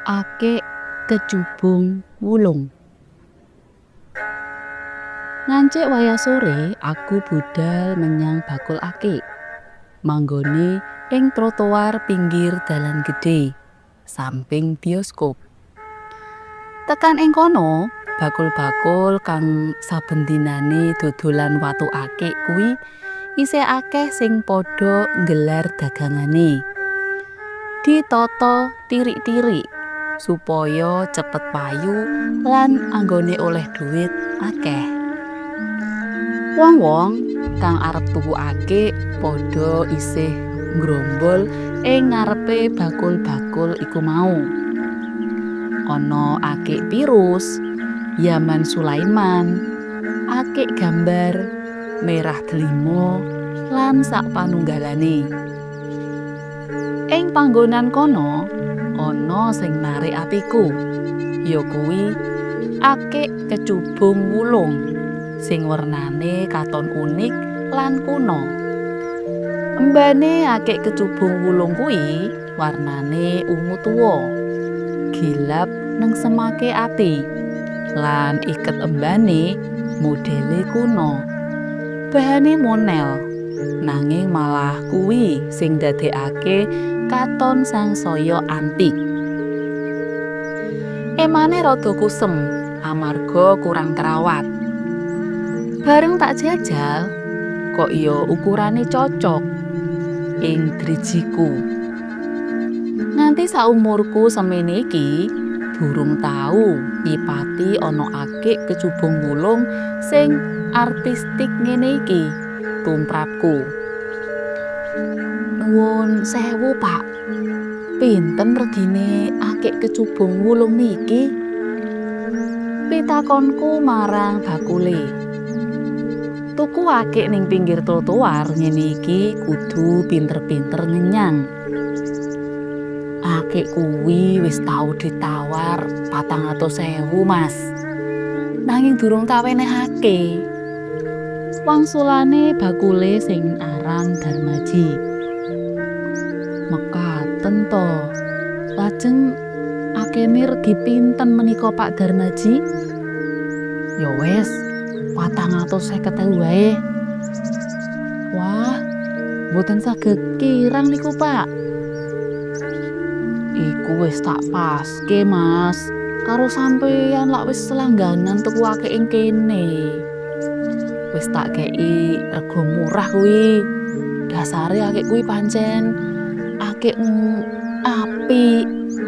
Akik kecubung wulung. Ngancik wayah sore aku budal menyang bakul akik. Manggone ing trotoar pinggir dalan gedhe, samping bioskop. Tekan ing kono, bakul-bakul kang saben dinane dodolan watu akik kuwi isih akeh sing padha nggelar dagangane. Ditata tirik-tirik supaya cepet payu lan anggone oleh duit akeh. Wong-wong kang arep tuku akik padha isih nggrombol ing ngarepe bakul-bakul iku mau. Ana akik pirus, Yaman Sulaiman, akik gambar, merah delima, lan sak panunggalane. Ing panggonan kono ana sing narik atiku, ya kuwi akik kecubung wulung sing wernane katon unik lan kuno. Embane akik kecubung wulung kuwi warnane ungu tuwa, gilap nengsemake ati, lan iket embane modele kuno. Bahane monel, nanging malah kuwi sing ndadekake katon sangsaya antik. Emane rada kusem amarga kurang terawat. Bareng tak jajal, kok ya ukurane cocok ing drijiku. Nganti saumurku semene iki, durung tau nyipati ana akik kecubung wulung sing artistik ngene iki tumrapku. Nuwun sewu, Pak. Pinten regine akik kecubung wulung niki? Pitakonku marang bakule. Tuku akik ning pinggir trotoar ngene iki kudu pinter-pinter ngenyang. Akik kuwi wis tau ditawar 400.000, Mas. Nanging durung tak wenehake. Wangsulane bakule sing aran Darmaji. Mekaten to. Lajeng akene regi pinten menika, Pak Darmaji? Ya wis, 450.000 wae. Wah, mboten saged kirang niku, Pak. Iku wis tak paske, Mas. Karo sampeyan lak wis langganan tuku akik ing kene. Wis tak kei rega murah kuwi. Dasare akik kuwi pancen akik apik,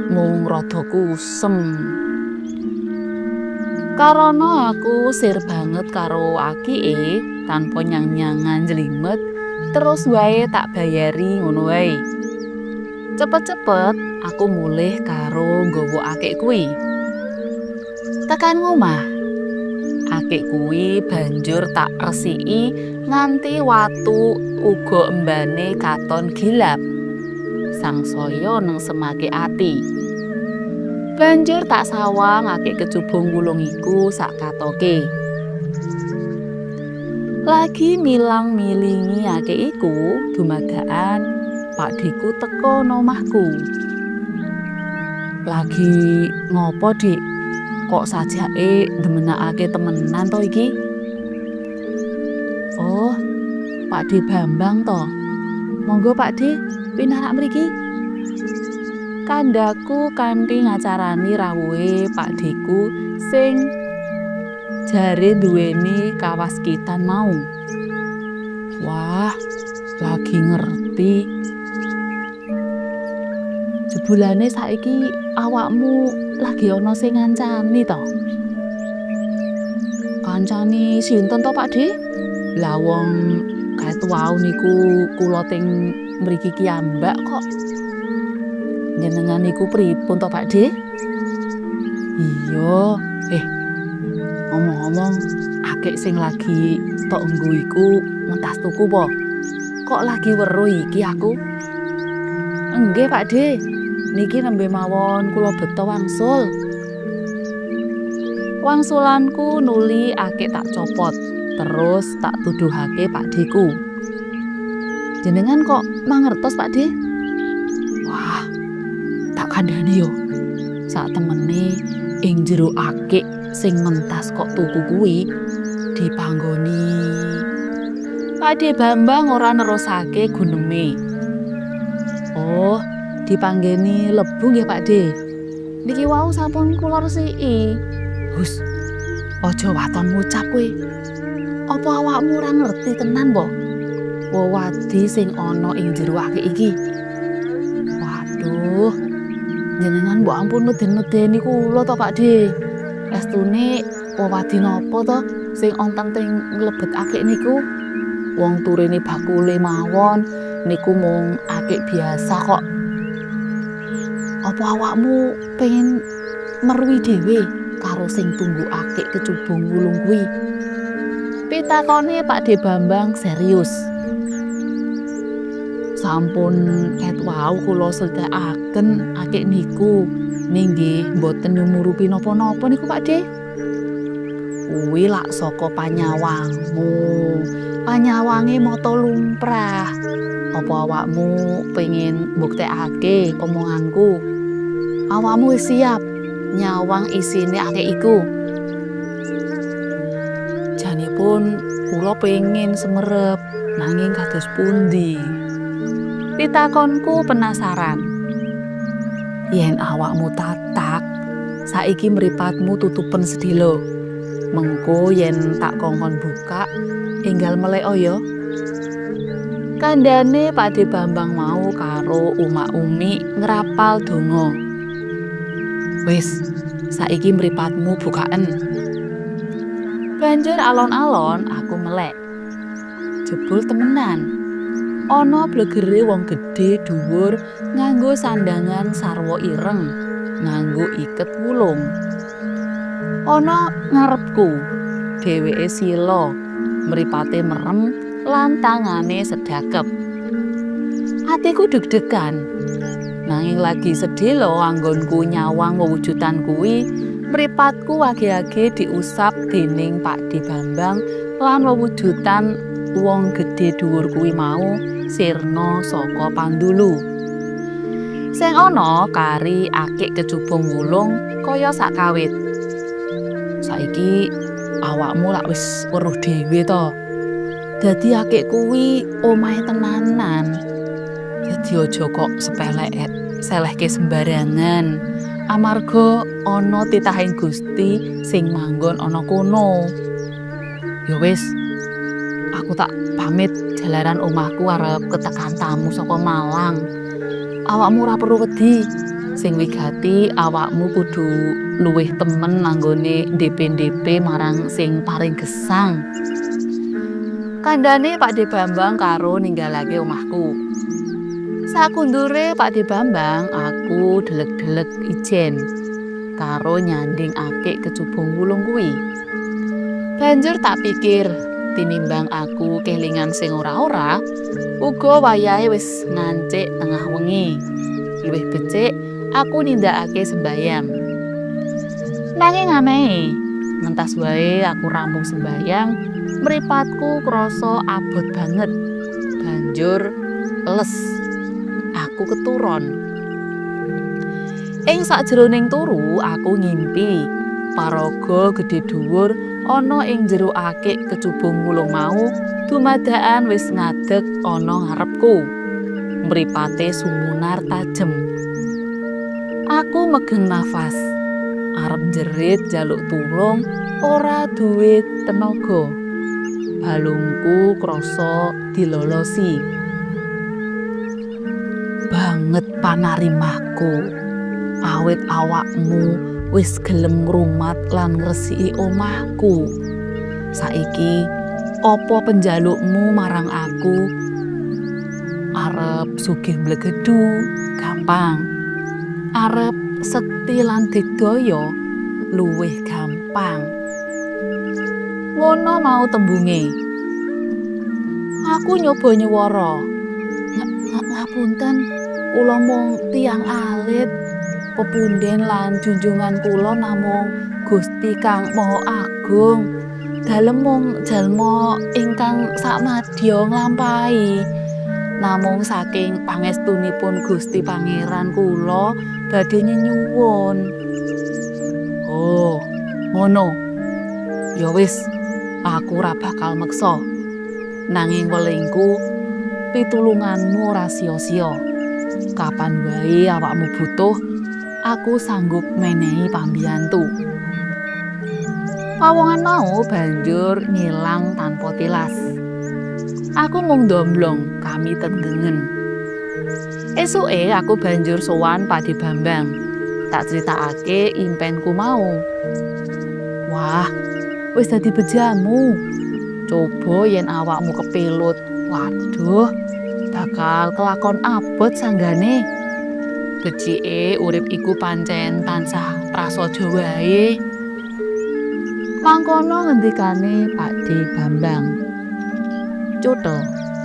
mung rada kusem. Karana aku sir banget karo akike, tanpa nyang-nyangan njlimet, terus wae tak bayari ngono wae. Cepet-cepet aku mulih karo nggawa akik kuwi. Tekan ngomah, akik kuwi banjur tak resiki nganti watu uga embane katon gilap. Sangsaya nengsemake ati. Banjur tak sawang akik kecubung wulung iku sak katoke. Lagi milang-milingi akik iku, dumadakan pakdheku teka nomahku. Lagi ngopo, Dik? Kok sajake ndemenakake temenan to iki? Oh, Pakdhe Bambang to. Monggo Pakdhe, pinarak mriki. Kandhaku kanthi ngacarani rawuhe pakdheku sing jare duweni kawaskitan mau. Wah, lagi ngerti. Jebulane saiki awakmu lagi ana sing ngancani to? Kancani sinten to, Pakdhe? Lah wong kaet wau niku kula teng mriki kiyambak kok. Njenengan niku pripun to, Pakdhe? Iya, ngomong-ngomong akik sing lagi tok nggo iku mentas tuku po? Kok lagi weruh iki aku? Nggih, Pakdhe. Niki nembe mawon kula beto wangsul. Wangsulanku nuli akik tak copot, terus tak tuduhake pakdheku. Jenengan kok mangertos, Pakdhe? Wah, tak kandhani yo. Sak temene ing jero akik sing mentas kok tuku kuwi dipanggoni. Pakde Bambang ora nerusake guneme. Oh, dipanggeni lebu nggih, Pakde. Niki wau sampun kula resiki. Hus. Aja waton ngucap kowe. Apa awakmu ora ngerti tenan po? Wewadi sing ana ing jero akik iki. Waduh. Jenengan mbok ampun meden-medeni kula to, Pakde. Estune wewadi napa to sing wonten teng nglebet akik niku? Wong turene bakule mawon niku mung akik biasa kok. Apa awakmu pengen meruhi dhewe karo sing tunggu akik kecubung wulung kuwi? Pitakone Pakde Bambang serius. Sampun ket wau kula slitekaken akik niku, ning nggih mboten nyumurupi napa-napa niku, Pakde. Kuwi lak saka panyawangmu. Panyawange mata lumrah. Apa awakmu pengen mbuktekake omonganku? Awakmu wis siap nyawang isine akik iku? Janipun kula pengen semerep, nanging kados pundi? Pitakonku penasaran. Yen awakmu tatak, saiki mripatmu tutupen sedhela. Mengko yen tak kongkon buka, enggal melek ya. Kandhane Pakde Bambang mau karo umak-umi ngrapal donga. Wis, saiki mripatmu bukaen. Banjur alon-alon aku melek. Jebul temenan. Ana blegere wong gedhe dhuwur nganggo sandangan sarwa ireng, nganggo iket wulung. Ana ngarepku, dheweke sila, mripate merem lan tangane sedakep. Atiku deg-degan. Nanging lagi sedhela anggonku nyawang wewujudan kuwi, mripatku age-age diusap dening Pakde Bambang lan wewujudan wong gedhe dhuwur kuwi mau sirna saka pandulu. Sing ana kari akik kecubung wulung kaya sakawit. Saiki awakmu lak wis weruh dhewe to. Dadi akik kuwi omahe tenanan. Dadi aja kok sepelek selehke sembarangan. Amarga ana titahing Gusti sing manggon ana kono. Ya wis, aku tak pamit jalaran omahku arep ketekan tamu saka Malang. Awakmu ora perlu wedi. Sing wigati awakmu kudu luwih temen nanggone DP-DP marang sing paring gesang. Kandhane Pakde Bambang karo ninggalake omahku. Sakundure Pakde Bambang, aku delek-delek ijen karo nyanding akik kecubung wulung kuwi. Banjur tak pikir, tinimbang aku kelingan sing ora-ora, uga wayahe wis ngancik tengah wengi. Luwih becik aku nindakake sembayang. Nanging anehe, mentas wae aku rampung sembayang, mripatku krasa abot banget. Banjur les, aku keturon. Ing sakjroning turu aku ngimpi paraga gedhe dhuwur ana ing jero akik kecubung wulung mau dumadakan wis ngadeg ana ngarepku. Mripate sumunar tajem. Aku megeng nafas. Arep njerit njaluk tulung ora duwe tenaga. Balungku krasa dilolosi. Banget panarimaku. Awit awakmu wis gelem ngrumat lan ngresiki omahku. Saiki apa penjalukmu marang aku? Arep sugih mblegedu, gampang. Arep sekti lan digdaya, luwih gampang. Ngono mau tembunge. Aku nyoba nyuwara. Ngapunten, kula mung tiyang alit. Pepunden lan junjungan kula namung Gusti Kang Maha Agung. Dalem mung jalma ingkang samadya nglampahi. Namung saking pangestunipun Gusti Pangeran kula badhe nyenyuwun. Oh, ngono. Ya wis, aku ora bakal meksa. Nanging welingku, pitulunganmu ora sia-sia. Kapan wae awakmu butuh, aku sanggup menehi pambiyantu. Pawongan mau banjur ngilang tanpa tilas. Aku mung ndomblong kami tenggengen. Esuke aku banjur sowan Pakde Bambang. Tak critakake impenku mau. Wah, wis dadi bejamu. Coba yen awakmu kepilut. Waduh, bakal kelakon abot sanggane. Becike urip iku pancen tansah prasaja wae. Mangkono ngendikane Pakde Bambang. Cuthel.